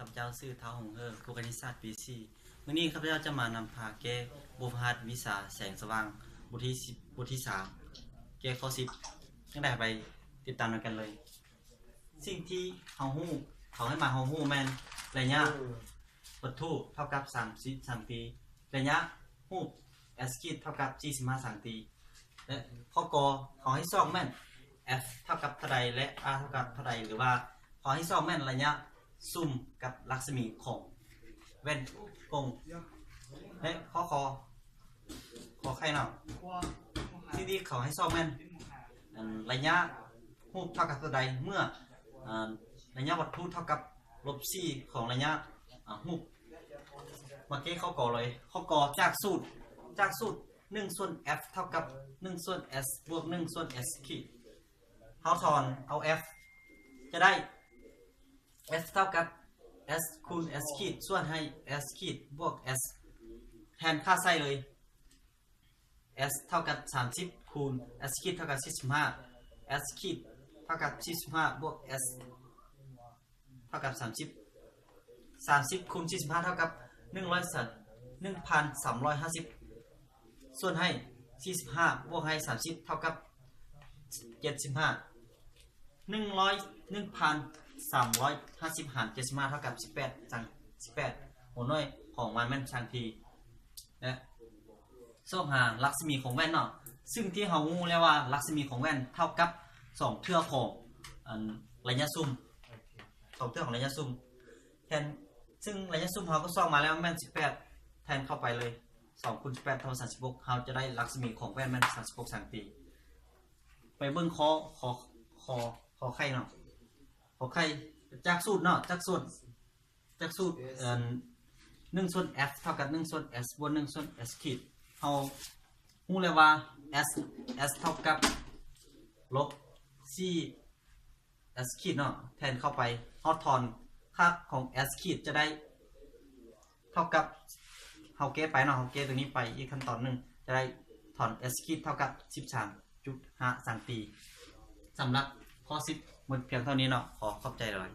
ຂ້າພະເຈົ້າຊື່ ທ້າວ ຫົງເຫີ ຜູ້ຄະນິດສາດ ປີສີ່. ມື້ນີ້ຂ້າພະເຈົ້າຈະມານຳພາແກ້ບົດຝຶກຫັດວິຊາແສງສະຫວ່າງ ບົດທີສິບ ບົດທີສາມ ແກ້ຂໍ້ສິບ. ຈັ່ງໃດ ໄປຕິດຕາມນຳກັນເລີຍ. ສິ່ງທີ່ເຮົາຮູ້ ເຂົາໃຫ້ມາເຮົາຮູ້ແມ່ນໄລຍະວັດຖຸເທົ່າກັບສາມສິບສັງຕີ, ໄລຍະຮູບແອັດສະຄິດເທົ່າກັບສີ່ສິບຫ້າສັງຕີ ແລະ ຂໍ້ ກ ເຂົາໃຫ້ຊອກແມ່ນ F ເທົ່າກັບເທົ່າໃດ ແລະ R ເທົ່າກັບເທົ່າໃດ ຫຼືວ່າເຂົາໃຫ້ຊອກແມ່ນໄລຍະຊຸມກັບລັກສະໝີຂອງແວ່ນກົງ ແລະ ຂໍ້ ຄ ຂໍໄຂ່ເນາະ ທີ່ ທີ່ເຂົາໃຫ້ຊອກແມ່ນ ອັນ ໄລຍະຮູບເທົ່າກັບເທົ່າໃດ ເມື່ອ ອາ ໄລຍະວັດຖຸເທົ່າກັບລົບສີ່ຂອງໄລຍະ ອາ ຮູບ. ມາແກ້ຂໍ້ ກ ເລີຍ. ຂໍ້ ກ ຈາກສູດ ຈາກສູດ ໜຶ່ງສ່ວນ F ເທົ່າກັບ ໜຶ່ງສ່ວນ S ບວກ ໜຶ່ງສ່ວນ S ຂີດ ເຮົາຖອນເອົາ F ຈະໄດ້ S ເທົ່າກັບ S ຄູນ S ຂີດ ສ່ວນໃຫ້ S ຂີດບວກ S ແທນຄ່າໃສ່ເລີຍ. S ເທົ່າກັບສາມສິບຄູນ S ຂີດເທົ່າກັບສີ່ສິບຫ້າ S ຂີດເທົ່າກັບສີ່ສິບຫ້າບວກ S ເທົ່າກັບສາມສິບ ສາມສິບຄູນສີ່ສິບຫ້າເທົ່າກັບໜຶ່ງຮ້ອຍ ໜຶ່ງພັນສາມຮ້ອຍຫ້າສິບ ສ່ວນໃຫ້ສີ່ສິບຫ້າບວກໃຫ້ສາມສິບເທົ່າກັບເຈັດສິບຫ້າ ໜຶ່ງຮ້ອຍ ໜຶ່ງພັນສາມຮ້ອຍຫ້າສິບຫານເຈັດສິບຫ້າເທົ່າກັບສິບແປດ ສັງ ສິບແປດ ຫົວໜ່ວຍຂອງມັນແມ່ນສັງທີ ແລະ ຊອກຫາລັກສະໝີຂອງແວ່ນເນາະ ຊຶ່ງທີ່ເຮົາຮູ້ແລ້ວວ່າລັກສະໝີຂອງແວ່ນເທົ່າກັບສອງເທື່ອຂອງ ອັນ ໄລຍະຊຸມ ສອງເທື່ອຂອງໄລຍະຊຸມ ແທນ ຊຶ່ງໄລຍະຊຸມເຮົາກໍຊອກມາແລ້ວແມ່ນສິບແປດ ແທນເຂົ້າໄປເລີຍ ສອງຄູນສິບແປດເທົ່າກັບສາມສິບຫົກ ເຮົາຈະໄດ້ລັກສະໝີຂອງແວ່ນແມ່ນສາມສິບຫົກສັງຕີ. ໄປເບິ່ງຂໍ້ ຂໍ້ ຂໍ້ ຂໍ້ໄຂ່ເນາະ ຂໍ້ໄຂ່ ຈາກສູດເນາະ ຈາກສູດ ຈາກສູດ ເອີ ໜຶ່ງສ່ວນ F ເທົ່າກັບໜຶ່ງສ່ວນ S ບວກໜຶ່ງສ່ວນ S ຂີດ ເຮົາຮູ້ແລ້ວວ່າ S S ເທົ່າກັບລົບສີ່ S ຂີດເນາະ ແທນເຂົ້າໄປ ເຮົາຖອນຄ່າຂອງ S ຂີດຈະໄດ້ເທົ່າກັບ ເຮົາແກ້ໄປເນາະ ເຮົາແກ້ຕົວນີ້ໄປອີກຂັ້ນຕອນໜຶ່ງ ຈະໄດ້ຖອນ S ຂີດເທົ່າກັບສິບສາມຈຸດຫ້າສັງຕີ. ສຳລັບຂໍ້ສິບໝົດພຽງເທົ່ານີ້ເນາະ ຂໍຂອບໃຈຫຼາຍ.